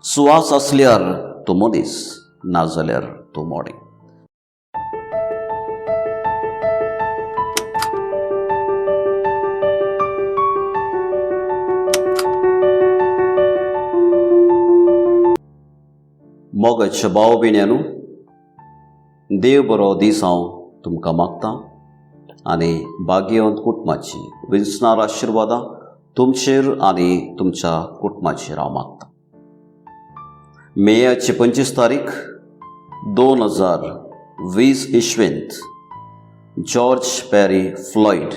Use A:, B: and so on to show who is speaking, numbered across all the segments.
A: सुवास आसल्यार तूं मनीस, नाजाल्यार तूं मोडें. मोगाच्या भाव भयण्यांनो, देव बरो दीस हांव तुमकां मागतां आनी भाग्यवंत कुटुंबाची विंचणार आशिर्वादां तुमचेर आनी तुमच्या कुटुंबाचेर हांव मागतां. मेयाची 25 तारीख 2020 इसवेंत George Perry Floyd,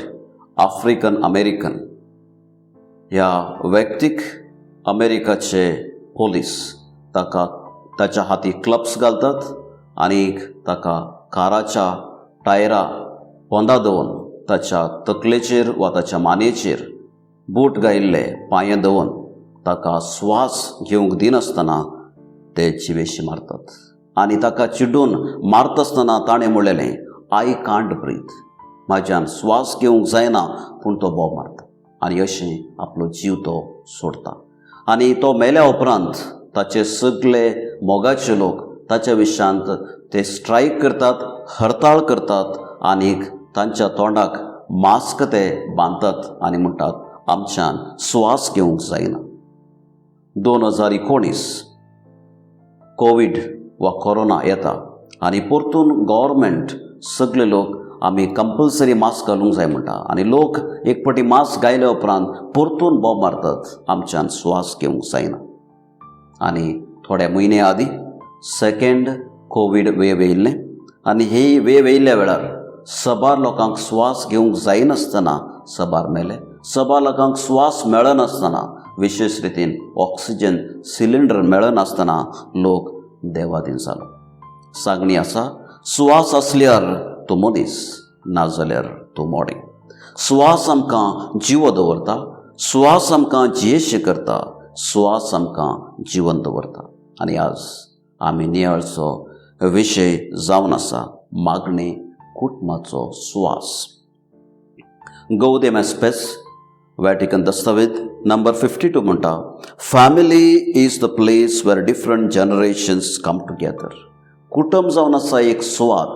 A: African American ह्या व्यक्तीक अमेरिकाचे पोलीस ताका ताच्या हाती क्लब्स घालतात आनी ताका काराच्या टायरा पोंदा दवरून ताच्या तकलेचेर वा ताच्या मानयेचेर बूट घायिल्ले पांये दवरून ताका स्वास घेवंक दिनासतना ते जिवेशी मारतात. आनी ताका चिड्डून मारतासतना ताणें म्हणलेलें, "I can't breathe." म्हाज्यान स्वास घेवंक जायना. पूण तो बोब मारता आनी अशें आपलो जीव तो सोडता. आनी तो मेल्या उपरांत ताचे सगळे मोगाचे लोक ताच्या विशयांत ते स्ट्रायक करतात, हरताळ करतात आनी तांच्या तोंडाक मास्क ते बांदतात आनी म्हणटात, आमच्यान स्वास घेवंक जायना. 2019 कोवीड वा कोरोना येता आनी परतून गव्हर्मेंट सगळे लोक आमी कंपल्सरी मास्क घालूंक जाय म्हणटा आनी लोक एक फावटी मास्क घायल्या उपरांत परतून बोब मारतात, आमच्यान स्वास घेवंक जायना. आनी थोड्या म्हयने आदीं सेकेंड कोवीड वेव येयल्लें आनी ही वेव येयल्ल्या वेळार सबार लोकांक स्वास घेवंक जायनासतना सबार मेले. सबार लोकांक स्वास मेळनासतना, विशेश रितीन ऑक्सिजन सिलिंडर मेळनासतना लोक देवादीन जालो. सांगणी आसा, सुवास आसल्यार तूं मनीस, नाजाल्यार तूं मोडें. सुवास आमकां जिवो दवरता, सुवास आमकां जियेशे करता, सुवास आमकां जिवन दवरता. आनी आज आमी नियाळचो विशय जावन आसा मागणी कुटुंबाचो सुवास. गौदेम एट स्पेस वॅटिकन दस्तावेज नंबर 52 म्हणटा, "Family is the place where different generations come together." कुटुंब जावन आसा एक सुवात,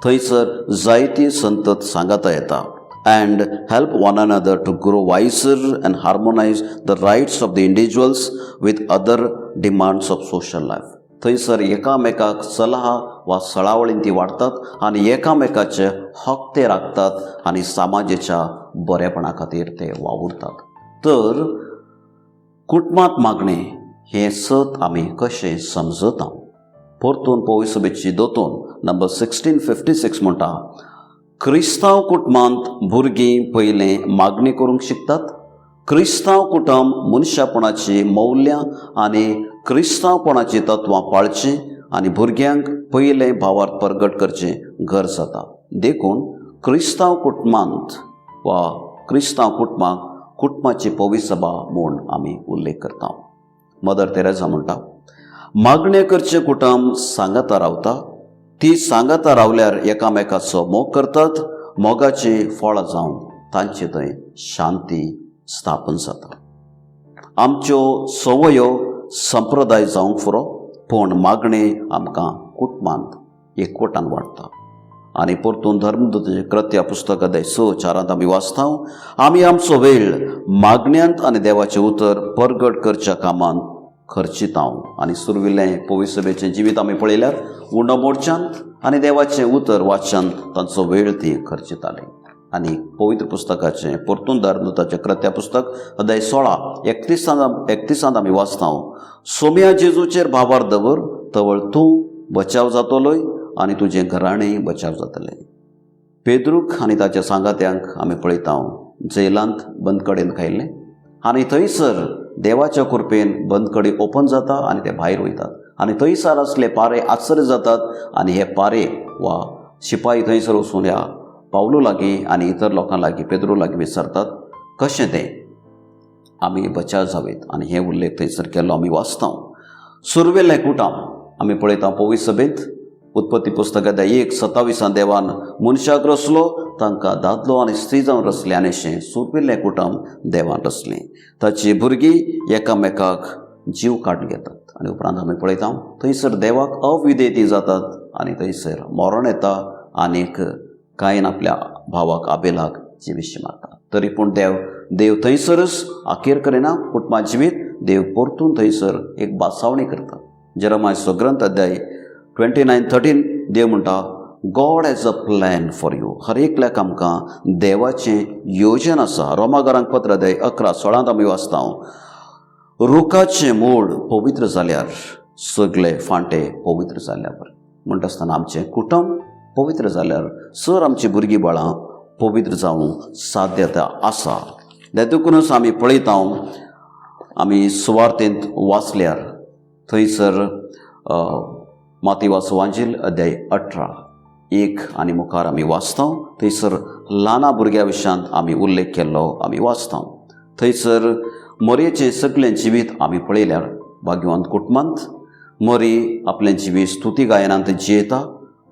A: थंयसर जायती संतत सांगाता येता, and help one another to grow wiser and harmonize the rights of the individuals with other demands of social life. थंयसर एकामेकाक सलहा वा सळावळीन ती वाडतात आनी एकामेकाचे हक ते राखतात आनी समाजाच्या बरेपणा खातीर ते वावुरतात. तर कुटुंबांत मागणें हें सत आमी कशें समजता? परतून पवित्र दोतोन नंबर 1656 म्हणटा, क्रिस्तांव कुटुंबांत भुरगीं पयलें मागणी करूंक शिकतात. क्रिस्तांव कुटुंब मनशापणाची मौल्यां आनी क्रिस्तांवपणाची तत्वां पाळचीं आनी भुरग्यांक पयलें भावार्थ परगट करचें घर जाता. देखून क्रिस्तांव कुटुंबांत वा क्रिस्तांव कुटुंबाक कुटुंबाची पवित्र सभा म्हूण आमी उल्लेख करता. मदर तेरेझा म्हणटा, मागणें करचें कुटुंब सांगाता रावता. ती सांगाता रावल्यार एकामेकाचो मोग करतात. मोगाची फळां जावन तांचे थंय शांती स्थापन जाता. आमच्यो संवयो संप्रदाय जावंक पुरो, पूण मागणें आमकां कुटुंबांत एकवटान वाडटा. आनी परतून धर्मदूताचें कृत्या पुस्तक अध्याय 6:4 आमी वाचता, आमी आमचो वेळ मागण्यांत आनी देवाचें उतर परगट करच्या कामांत खर्चिता. आनी सुरविल्लें पवित्र सभेचें जिवीत आमी पळयल्यार उंडो मोडच्यांत आनी देवाचें उतर वाचच्यान तांचो वेळ ती खर्चिताले. आनी पवित्र पुस्तकाचें परतून धर्मदूताचें कृत्या पुस्तक अध्याय 16 31 31 आमी वाचता, सोम्या जेजूचेर भावार्थ दवर, तवळ तूं बचाव जातलोय आनी तुजें घराणें बचाव जातलें. पेद्रूक आनी ताच्या सांगात्यांक आमी पळयता, जेलांत बंदकडेन खायल्लें आनी थंयसर देवाच्या कृपेन बंदकडी ओपन जाता आनी ते भायर वयतात आनी थंयसर आसले पारे आश्चर्य जातात. आनी हे पारे वा शिपाई थंयसर वचून ह्या पावलू लागीं आनी इतर लोकां लागीं, पेद्रू लागीं विचारतात, कशें तें आमी बचाव जावेत? आनी हे उल्लेख थंयसर केल्लो आमी वाचता. सुरवेलें कुटाम आमी पळयता पवित्र सभेंत उत्पत्ती पुस्तक अध्याय 1:27 देवान मनशाक रचलो, तांकां दादलो आनी स्त्री जावन रचलें आनी अशें सुरविल्लें कुटुंब देवान रचलें. ताची भुरगीं एकामेकाक जीव काडून घेतात आनी उपरांत आमी पळयता थंयसर देवाक अविधेयती जातात आनी थंयसर मरण येता आनीक कायन आपल्या भावाक आबेलाक जिविशी मारता. तरी पूण देव थंयसरच अखेर करिना. कुटुंबा जिवीत देव परतून थंयसर एक बासावणी करता. जेरमायचो ग्रंथ अध्याय 29:13 देव म्हणटा, God has a plan for you. हर एकल्याक आमकां देवाचें योजन आसा. रोमागारांक पत्र अध्याय 11:16 आमी वाचता, रुखाचें मूळ पवित्र जाल्यार सगळे फांटे पवित्र जाल्या बरें. म्हणटा आसतना आमचें कुटुंब पवित्र जाल्यार सर आमची भुरगीं बाळां पवित्र जावंक साध्यता आसा. देखूनच आमी पळयता, आमी सुवार्तेंत वाचल्यार थंयसर मातेवाचो वांजील अध्याय 18:1 आनी मुखार आमी वाचता. थंयसर ल्हाना भुरग्या विशयांत आमी उल्लेख केल्लो आमी वाचता. थंयसर मरयेचें सगळें जिवीत आमी पळयल्यार भाग्यवंत कुटुंबांत मरी आपलें जिवीत स्तुती गायनांत जियेता,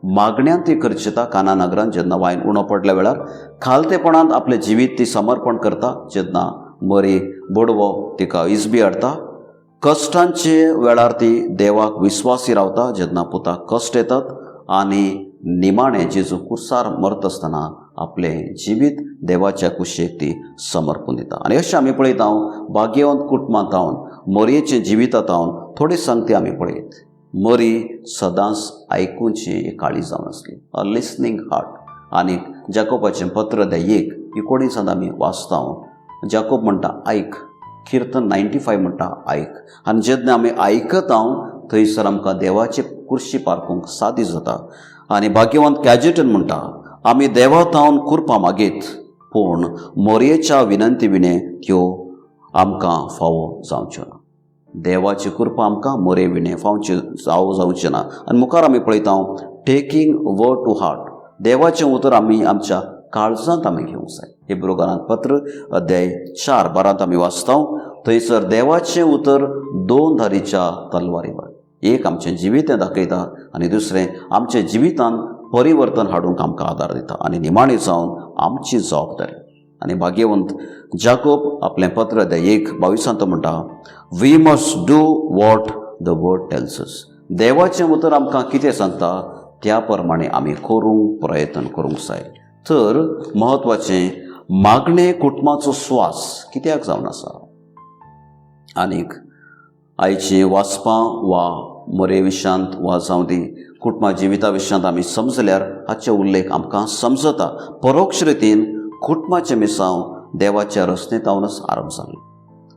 A: मागण्यांत ती खर्चिता. काना नगरांत जेन्ना वायन उणो पडल्या वेळार खालतेपणांत आपलें जिवीत ती समर्पण करता. जेन्ना मरी बडवो तिका इजबी हाडटा, कश्टांचे वेळार ती देवाक विस्वासी रावता जेन्ना पुताक कश्ट येतात, आनी निमाणें जेजू कुर्सार मरता आसतना आपलें जिवीत देवाच्या कुशेक ती समर्पून दिता. आनी अशें आमी पळयता, भाग्यवंत कुटुंबांत हांव मरयेचें जिवितांत हांव थोडी संगती आमी पळयत. मरी सदांच आयकुची एक काळी जावन आसली, अ लिसनींग हार्ट. आनी जाकोबाचें पत्र अध्याय 1:19 आमी वाचता, जाकोब म्हणटा आयक. किर्तन 95 म्हणटा आयक. आनी जेन्ना आमी आयकता थंयसर आमकां देवाचे कुर्शी पारखूंक सादी जाता. आनी भाग्यवंत कॅजेटन म्हणटा, आमी देवा थावन कुरपा मागीत, पूण मोरयेच्या विनंती विणे त्यो आमकां फावो जावच्यो ना. देवाची कृपा आमकां मोरे विणे फावची फावो जावची ना. आनी मुखार आमी पळयता, टेकींग वर्ड टू हार्ट, देवाचें उतर आमी आमच्या काळजांत आमी घेवंक जाय. हिब्रू पत्र अध्याय 4:12 आमी वाचता, थंयसर देवाचें उतर दोन धारीच्या तलवारी. एक आमचें जिवीत दाखयता आनी दुसरें आमच्या जिवितांत परिवर्तन हाडूंक आमकां आदार दिता आनी निमाणी जावन आमची जबाबदारी. आनी भाग्यवंत जाकोब आपलें पत्र अध्याय 1:22 म्हणटा, We must do what the word tells us. देवाचें उतर आमकां कितें सांगता त्या प्रमाणे आमी करूंक प्रयत्न करूंक जाय. तर म्हत्वाचें मागणें कुटुंबाचो स्वास कित्याक जावन आसा? आनीक आयचीं वाचपां वा मोरे विशयांत वा जावं दी कुटुंबा जिविता विशयांत आमी समजल्यार हाचे उल्लेख आमकां समजता. परोक्ष रितीन कुटुंबाचें मिसांव देवाच्या रचनेतावनच आरंभ जालें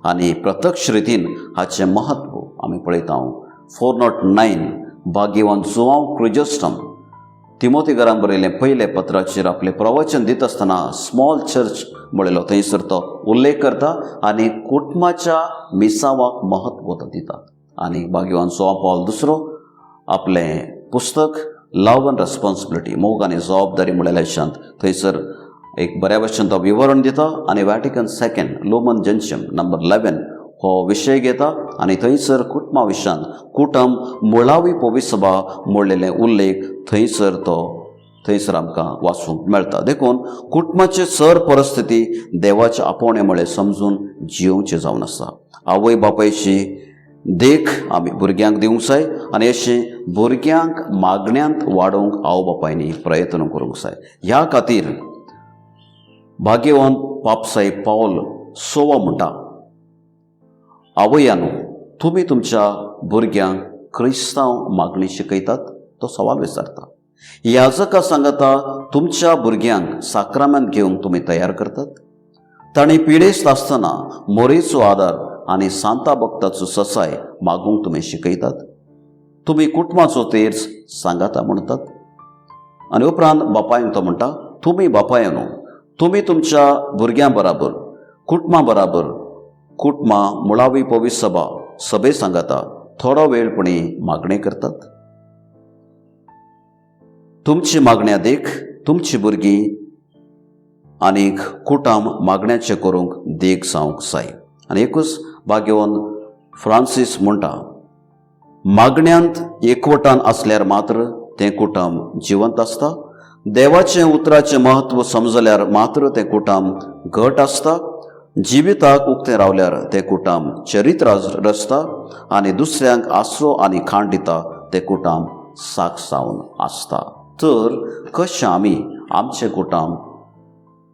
A: आनी प्रत्यक्ष रितीन हाचें म्हत्व आमी पळयता. 409 भाग्यवान जुवांव क्रिजोस्टम तिमोतीगरान बरयलें पयलें पत्राचेर आपलें प्रवचन दित आसतना स्मॉल चर्च म्हणलेलो थंयसर तो उल्लेख करता आनी कुटुंबाच्या मिसावाक म्हत्व तो दिता. आनी भाग्यवान जुवांव पावल दुसरो आपलें पुस्तक लव अँड रेस्पॉन्सिबिलिटी, मोग आनी जबाबदारी म्हणलेल्या विशयांत थंयसर एक बऱ्या भशेन तो विवरण दिता. आनी वॅटिकन सेकंड लुमन जेंशियम नंबर 11 हो विशय घेता आनी थंयसर कुटुंबा विशयांत कुटुंब मुळावी पविसभा म्हणलेले उल्लेख थंयसर तो थंयसर आमकां वाचूंक मेळटा. देखून कुटुंबाचे सर परिस्थिती देवाचे आपोवणें म्हळें समजून जियोवचें जावन आसा. आवय बापायची देख आमी भुरग्यांक दिवंक जाय आनी अशें भुरग्यांक मागण्यांत वाडोवंक आवय बापायनी प्रयत्न करूंक जाय. ह्या खातीर भाग्यवंत पापसाहेब पावल सोवा म्हणटा, आवयानो, तुमी तुमच्या भुरग्यांक क्रिस्तांव मागणी शिकयतात? तो सवाल विचारता. याजका सांगता तुमच्या भुरग्यांक साक्रामेंत घेवंक तुमी तयार करतात? तांणी पिडेस्त आसतना मोरेचो आदार आनी सांता भक्ताचो ससाय मागूंक तुमी शिकयतात? तुमी कुटुंबाचो तेर्स सांगाता म्हणटात? आनी उपरांत बापायन तो म्हणटा, तुमी बापायनो, तुमी तुमच्या भुरग्यां बराबर, कुटुंबा बराबर, कुटुंबां मुळावी पवित्र सभा सभे सांगाता थोडो वेळ पुणी मागणें करतात? तुमची मागण्या देख तुमची भुरगीं आनीक कुटाम मागण्याचें करूंक देख जावंक जाय. आनी एकूच भाग्यवंत फ्रांसीस म्हणटा, मागण्यांत एकवटान आसल्यार मात्र तें कुटुंब जिवंत आसता. देवाचें उतराचें म्हत्व समजल्यार मात्र तें कुटुंब घट आसता. जिविताक उक्तें रावल्यार तें कुटाम चरित्र रचता आनी दुसऱ्यांक आसरो आनी खाण दिता तें कुटाम साक्ष जावन आसता. तर कशें आमी आमचें कुटाम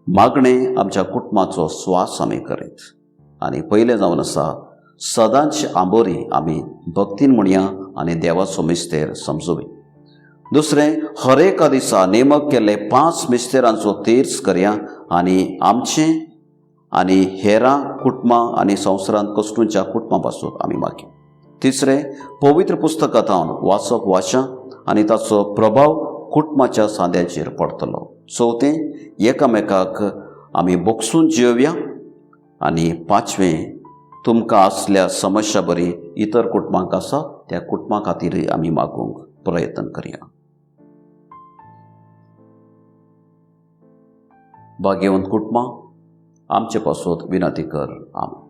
A: मागणें आमच्या कुटुंबाचो स्वास आमी करीत आनी पयलें जावन आसा सदांच आंबोरी आमी भक्तीन म्हणया आनी देवाचो मिस्तेर समजुया. दुसरें, हर एका दिसा नेमक केल्ले 5 मिस्तेरांचो तेर्स करया आनी आमचें आनी हेरां कुटुंबां आनी संवसारांत कश्टूंच्या कुटुंबां पासून आमी मागया. तिसरें, पवित्र पुस्तकांत वाचप वाचा आनी ताचो प्रभाव कुटुंबाच्या सांद्याचेर पडटलो. चवथें, एकामेकाक आमी बोगसून जियोवया. आनी पांचवें, तुमकां आसल्या समस्या बरी इतर कुटुंबांक आसा त्या कुटुंबा खातीरय आमी मागूंक प्रयत्न करया. भाग्यवंत कुटुंबां आमचे पासत विनंती कर. आमेन.